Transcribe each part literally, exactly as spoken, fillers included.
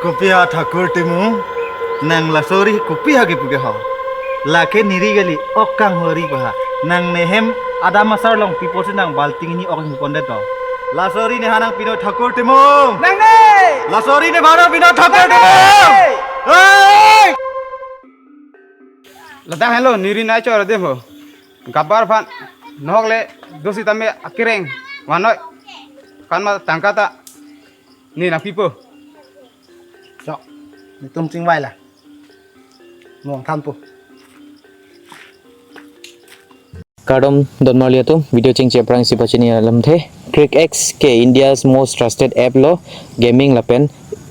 Kopi ha Thakur Timung, nang laso ri kopi ha kepu ke ho. Lake neri kali, ok kang hori pa ha. Nang nehem adam asar along pi apotsi nang balting hini ok ingpu pondet ho. Laso ri ne ha nangpi non Thakur Timung. Nangne! Laso ri ne ha nangpi non Thakur Timung. Nangne! Hei! Ladak helo, neri nai chor de ho. Gabar aphan, nok le, do sitame akereng, vanoi, kan ma tangka ta, ne nangpipo. Chok, netum chingvai la. Nong thanpo. Kardom don marli atum, video chengche aphrangsi pachini alamthe. Crick X ke India's most trusted app lo, gaming lapen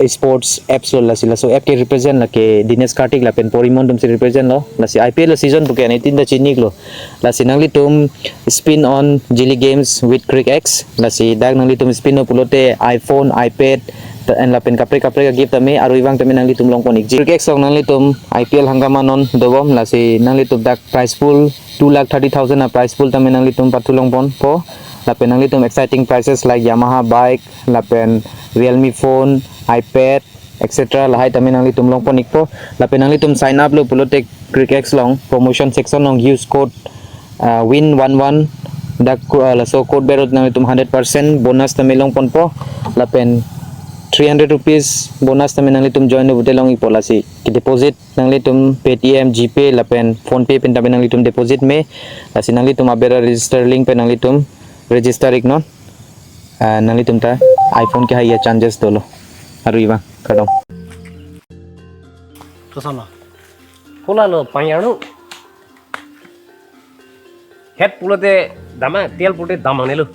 sports apps lo, lasi laso app ke represent lake Dinesh Karthik lapen Porimon atumsi represent lo, lasi I P L lo season puke ani tinta chinik lo, lasi nanglitum spin on Jili Games with Crick X, lasi dak nanglitum spin lo pulote iPhone, iPad, ta-, and lapen kaprek kaprek a-gift tame, arui vang tame nanglitum longpon ikji. Crick X along nanglitum I P L hangama non dobom, lasi nanglitum dak prize pool two lakh thirty thousand a-prize pool tame nanglitum pathu longponpo. Lapen nanglitum exciting prizes like Yamaha bike, lapen Realme phone, iPad, et cetera. Lahai tame nanglitum longpon ikpo. Lapen nanglitum sign up lo pulote Crick X along promotion section along use code, uh, win one one. Dak, uh, laso code berot nanglitum hundred percent bonus tame longponpo. Lapen three hundred rupees bonus tame nanglitum join lo pute long ikpo, lasi ke deposit nanglitum Paytm, GPay, lapen PhonePe pen tame nanglitum deposit me, lasi nanglitum aber a-register link pen nanglitum register iknon. Ah, nanglitum ta iPhone kehai a-chances dolo. Arui vang, kardom. Kosonlo? Kola lo panyarno. Het pulote dama, tel pulote dama nelo.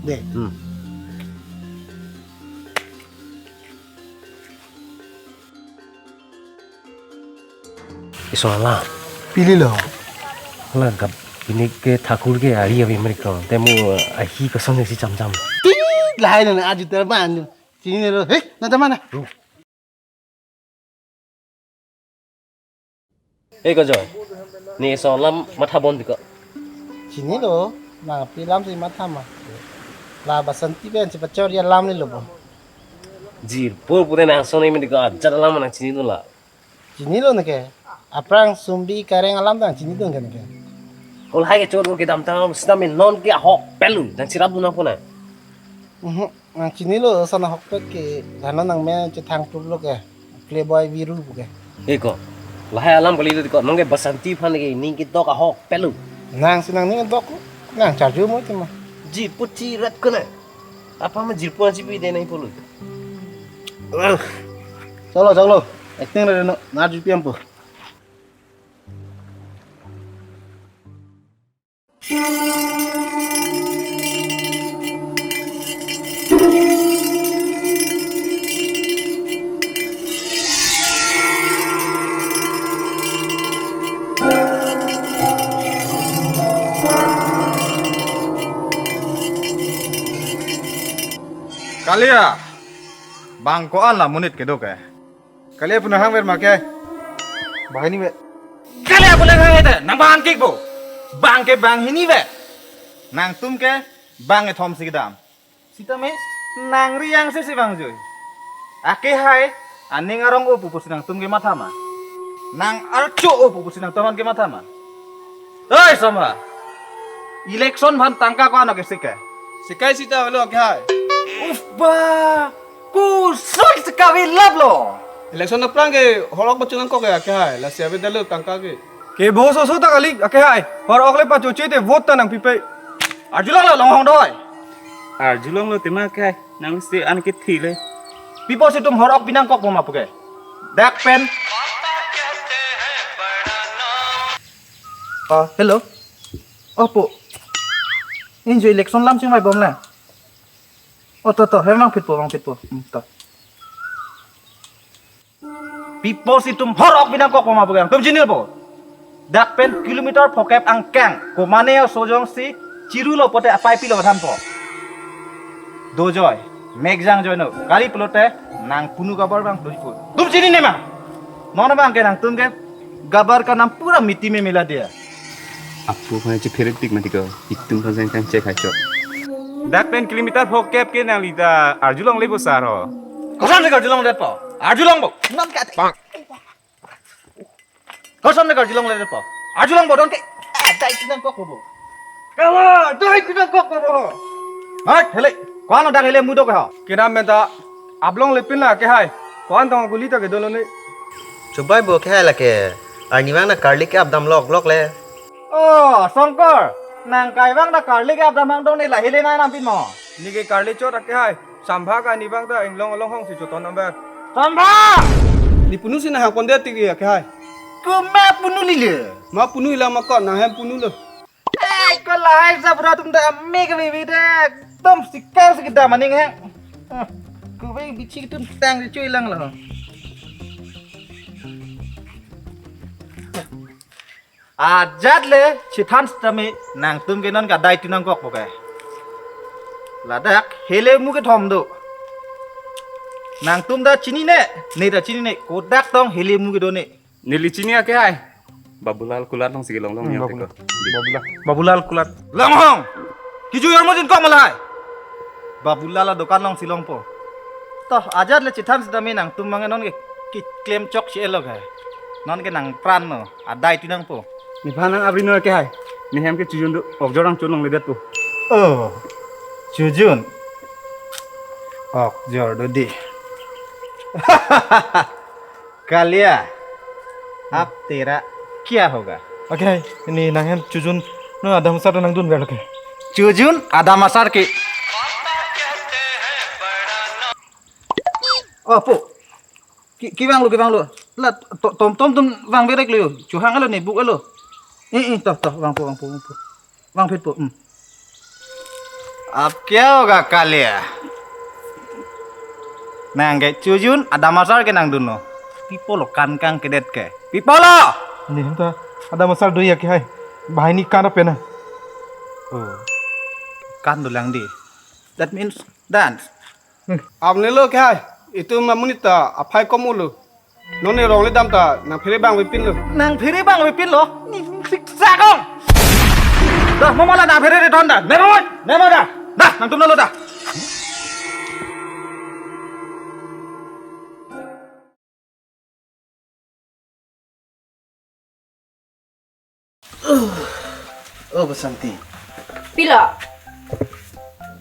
De. Hmm. Iso ala. Pili lo. Ala gap ini ke Thakur ke ari abi mereka. Temu ahi kosong si cham cham. Tit lahai na aju terban. Chinilo. Hei, na tamana. Hey, Kojoy. Ne iso alam matha bon diko. Chinilo, nangpi alamsi matha ma. La Basanti pen si pachor ya alam nilo bo. Jirpo pute nang soni me diko, ajat alam nang chinilo la. Chinilo neke. Aphrang sumbi kareng alam tang chinilo neke neke. Kol hai ke chor ke dam tang sita me non ke ahok pelu, nang chirap dun nangpo na. Mhm. Nang chinilo, sana ahokpet ke, dhano nang me chethang tup lo ke, Playboy Viru pu ke. Eko, lahai alam kali lo diko, nang ke Basanti aphan ke, ning kedok ahok pelu. Nangsi nangning dok, nang charju mo tema. Jirpo chirat ko na. Apa ma jirpo ansi pi de nang polu. Chalo, chalo. Acting re no, na jupi ampo. Kali ya, bang ko-an la monit kedo ke. Kali apuna hangver ma ke? Bang hini ve. Kali apuna hang ete, nang bang kik bo. Bang ke bang hini ve. Nangtum ke bang kethom si kedam. Sitame, nang riang si si bang jui. Ake hai, aning arong o pupu si nangtum ke matha ma. Nang archo o pupu si nangtum an ke matha ma. Oi, Soma. Election aphan tangka ko-an ke sike? Sikai sita lo ake hai. Uf ba. Kusol sikavi lap lo. Election aphrang ke horok bachunang kok ya ake hai. Lasi ave dalo tangka ke. Ke bo soso ta kali ake hai. Horok le pachoche te vote ta nangpipe. Arjulong lo longhong doi. Arjulong lo tema ake hai. Nangsi an ke thile. Pi apotsi itum horok pinangkok po ma puke. Dak pen. Ah, hello. Oh, po. Injo election lam sing mai bom la. Oh, to, to, hem vangphit po, vangphit po. Hmm, to. Pi apotsi itum horok pinangkok po ma puke, itum chinilo po. Dak pen kilometer phokep angkang, komane asojong si chiru lo pote apai pilo than po. Dojoi, mekjang joino, kali pulote nang punu gabar bang dojpo. Itum chinine ma? Non abang ke nangtum ke gabar ka nam pura miti me mila dia. Apu aphan chephere tik mati ko. Itum aphan sang sang chek hai chok. Dak pen kilometer phokep ke nangli ta arjulongle bo sar ho. Koson si arjulonglepo? Arjulongpo. Non ka. Koson si arjulonglepo? Arjulongpo don ke. Adai tinangkokpo. Kawa, adai tinangkokpo. Hat, hele. Ko-an dak hele mudo ke ho? Kedam pen ta ablonglepin la ke hai. Ko-an tong guli ta kedo lone. Chubai bo ke hai lake. Arnivang nang karli ke apdam loklok le. Oh, Songkor. Nang kaivang nang karli ke apdam hang dong ne la hele nai nang pin mo. Ne ke karli chot ake hai. Sambha ke arnivang ta inglong along hong si choton number. Sambha! Ne punu si nang hang pondet tik ake hai. Komat punu lile? Ma punu ila ma ko nang hem punu lo. Eh, ko lahai sa pura tum ta ame ke bibi de. Tum sikar si kedam aning he. Eh, ko bibi chik tum tang si chui lang lo. Ajat le chethan sitame nangtum ke non ke adai tinangkokpo ke. Ladak hele mu kethom do. Nangtum ta chinine, ne ta chinine, kodak tong hele mu kedo ne. Neli chini ake hai. Babulal Kulat along si kelong long Hmm, ya Babulal. Teko. Babulal. Babulal Kulat. Langhong! Kiju yormo jin kok malai. Babulal adokan along si longpo. Toh, ajat le chethan sitame nangtum abang non ke keklem chok si elok hai. Non ke nangpran no, adai tinangpo. Nephan nang abri no ke hai. Ne hem ke chojun do, okjor nang chonlongledetpo. Oh, chojun. Okjor do di. Kalia, ab tera kya hoga? Ake hai, ne nang hem chojun, no adam asar nangdunver lake. Chojun adam asar ke. Oh, po. Ke, kevang lo, kevang lo. La, to-, tom, tom, tom vangver ik lo. Chohang lo ne buk lo. Eh, eh, toh, toh, vangpo, vangpo, vangpo. Vangphetpo, hmm. Ab kya hoga Kalia? Nang ke chojun adam asar ke nangdunlo. Pi apotlo kan kangkedet ke? Pi apotlo? Ne hem ta adam asar do ya ke hai. Banghini kan pen na. Oh. Kan dolang di. That means dance. Hmm. Apni lo ke hai. Itum amonit ta aphai kom ulo. Non ne rong le dam ta nangphere bangvepinlo. Nangphere bangvepinlo? Ni siksa kong. Dah, mo mala nangphere re thon da. Nemo, nemo da. Dah, nangtum nalo da. Oh, Basanti. Pilo?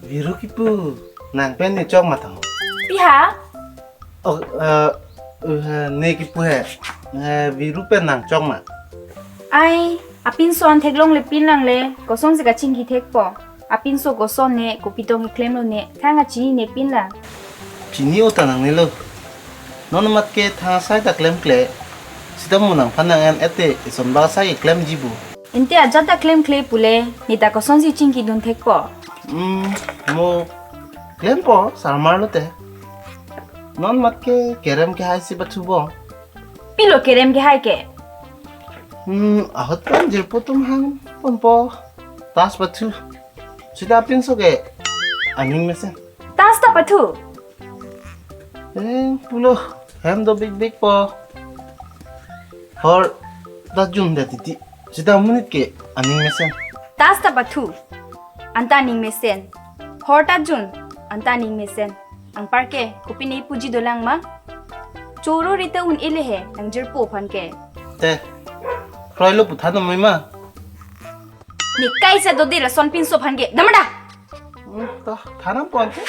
Viru kipu nang pen ne chok ma tang. Pi ha? Oh, eh, eh, ne kipu he. Eh, Viru pen nang chok ma. Ai, apinso an theklonglepin lang le, kosonsi kachingki thekpo. Apinso koson ne, kopi tong keklemlo ne, thang kachinine pin la. Chini-o ta nangne lo. Non mat ke thang asai ta klemkle. Sita mo nangphan nang-en ete, eson bak asai keklemji bo. Ante ajat ta klemkle pule, ne ta kosonsi chingkidun thekpo. Hmm, mo klempo, sarmar lote. Non mat ke kerem kehai si pathu bo. Pilo kerem kehai ke? Hmm, ahut pen jirpo atum hang ponpo. Tas pathu. Sita apinso ke aning mesen. Tas ta pathu? Eh, pulo. Hem do bikbik po. Hor ta jun da titi. Sita amonit ke aning mesen. Tas ta pathu. Anta aning mesen. Hor ta jun. Anta aning mesen. Anparke, kopine puji dolang ma? Choro rite un-e le he, nangjirpo aphan ke. Te, kroilo puthan amai ma? Ne kaisa dode lason pinso aphan ke. Damada! Hmm, to, thanam pon ke.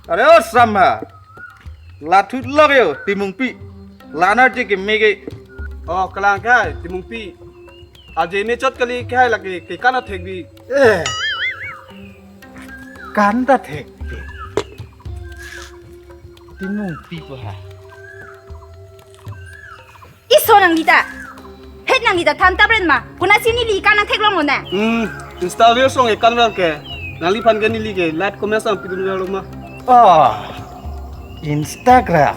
Are o Sambha, lathut lok yo Timungpi, lanar je ke mege. Oh, kalang kai Timungpi. Aje me chot kali ke hai lake ke kan athek bi. Eh. Kan ta thek ke. Timungpi po ha. Iso nangli ta. Het nangli ta than tapren ma. Konatsi neli kan nangtheklonglo na. Hmm, Insta reels along ekan ver ke. Nangliphan ke neli ke like comment sang pidunverlo ma. Oh. Instagram.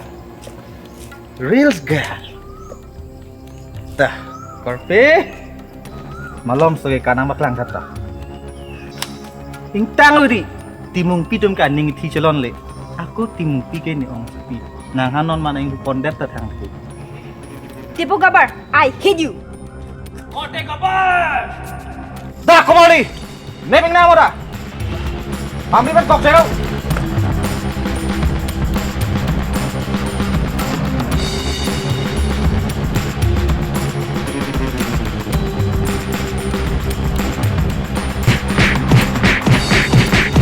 Reels girl. Dah, korpe. Malom soge kanang baklang kata. Ingtang uri, Timungpi atum ke aning ithi chelongle. Ako Timungpi ke ne-ongpi. Nang hanon mana ingku pondet ta thang tu. Tipo Gabbar, I hate you. Korte Gabbar! Dah, Komali! Neping nang ora. Pambi pen kok jero.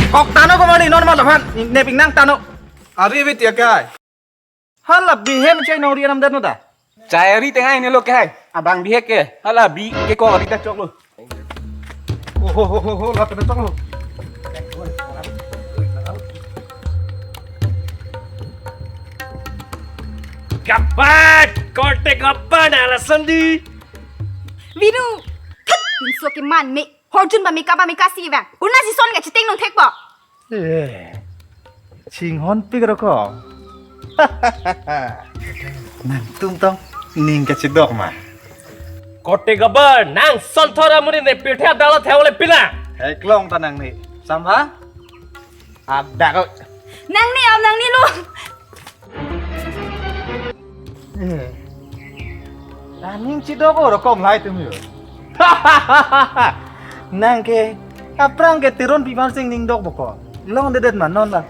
Kok tano Komali, non malaphan. Neping nang tano. Ari bit ya kai. Hala bihem chai nong rianam dan da. Chai ari tengai ne lo kai. Abang bihek ke. Hala bi ke ko ari ta choklo. Oh, ho, ho, ho, ho, la pen choklo. Gabbar, Korte Gabbar na la sandi. Vinu, thet, pinso ke man me. Horjun ba meka ba meka si vang. Una si son ka chiteng nung thek po. Eh, chinghon pik roko. Nangtum tong ning kachidok ma. Korte Gabbar, nang son thora muni ne pirthe adala thewle pila. Heklong ta nang ni. Sambha? Abdak. Nang ni am nang ni lo. Eh. Aning chidok oro kom lai tum yo. Nang ke, aphrang ke Teronpi aphan si ning dok boko. Longledet ma non la.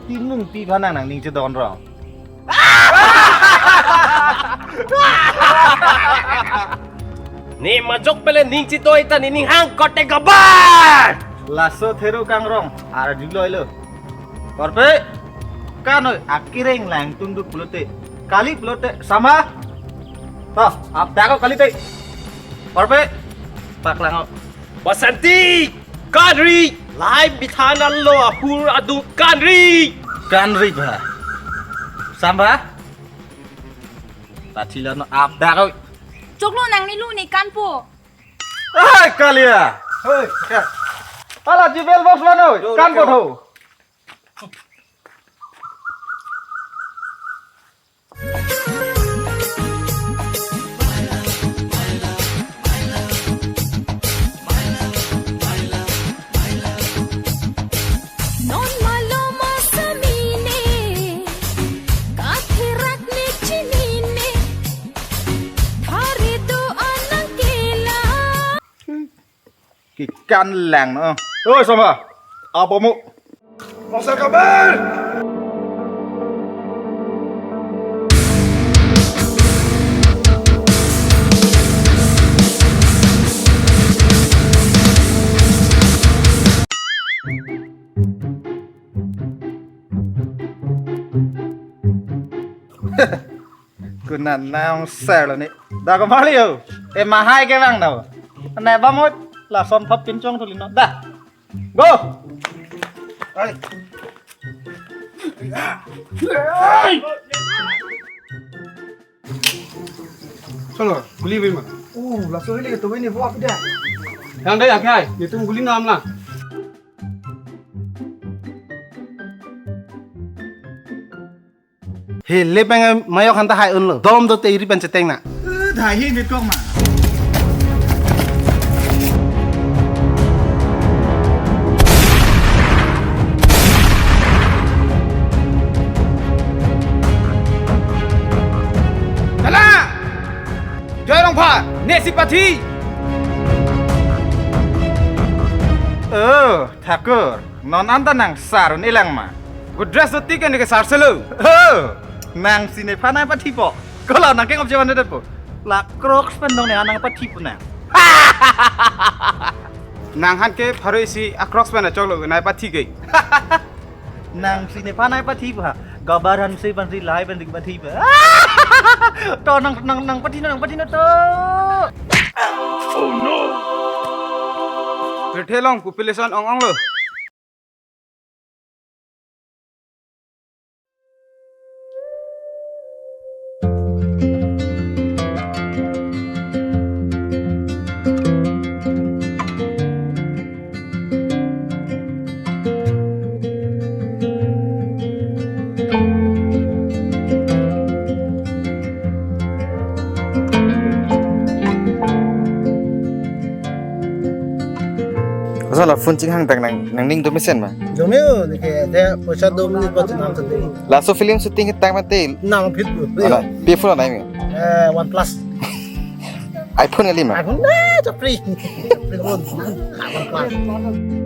Timungpi aphan nang nang ning chidok rong. Ne majok pele ning chidok ta ne ning hang Korte Gabbar. Laso theru kangrong, arjuloi lo. Korpe, kanoi akireng langtum duk pulote. Kali pulote, Sambha. Toh, abdak kalite. Korpe, paklang o. Basanti, kanri, lahai bithan alo ahur aduk kanri. Kanri ba. Sambha. Pathi lo non abdak o. Choklo nang ni lu ne kanpo. Ai, kalia. Hei, ya. Hala jibel bos mano. Yo, kanpo yo. Tho. Non malom asamine, katherak ne chinine, thari do anang kela. Kekan lang no. Oi, Sambha. Apa mo? Masa kabar? Kuna nang ser lo ni. Da ko mali yo. E mahai ke bang dau. Ne ba mo lason phap pinchong thuli no. Da. Go. Ai. Chalo, guli bhi ma. Oh, laso hile to bhi ni bo apida. Yang dai akhai, netum guli nam la. He, le peng mayok hanta hai unlo. Dom do te iri pen cheteng na. Eh, dhai hi nit kok ma. Dala! Joy Rongpha, ne si pathi. Oh, Thakur, non anta nang sar un-e lang ma. Godrej do tik ne ke sar selo. Oh, nang si nephan nangpathipo. Kola nang kengop jawan det po. La Crocs pen dong ne nangpathipo nang. Nang han ke pharo isi a Crocs pen achok lo nangpathi ke. Nang si nephan nangpathipo ha. Gabbar Hanse aphan si lahai pen ding pathipo. To nang, nang, nangpathi no, nangpathi no to. Pirthe along population ong-ong lo. La phone chinghang tang nang nangning do mesen ma. Dome o, neke, de poisa dome ni buat nam tadi. Laso film shooting hitang mate. Nang phit bu. Ala, pi phone nai mi. Eh, OnePlus. iPhone kali ma. iPhone, eh, chapri. Chapri phone. OnePlus.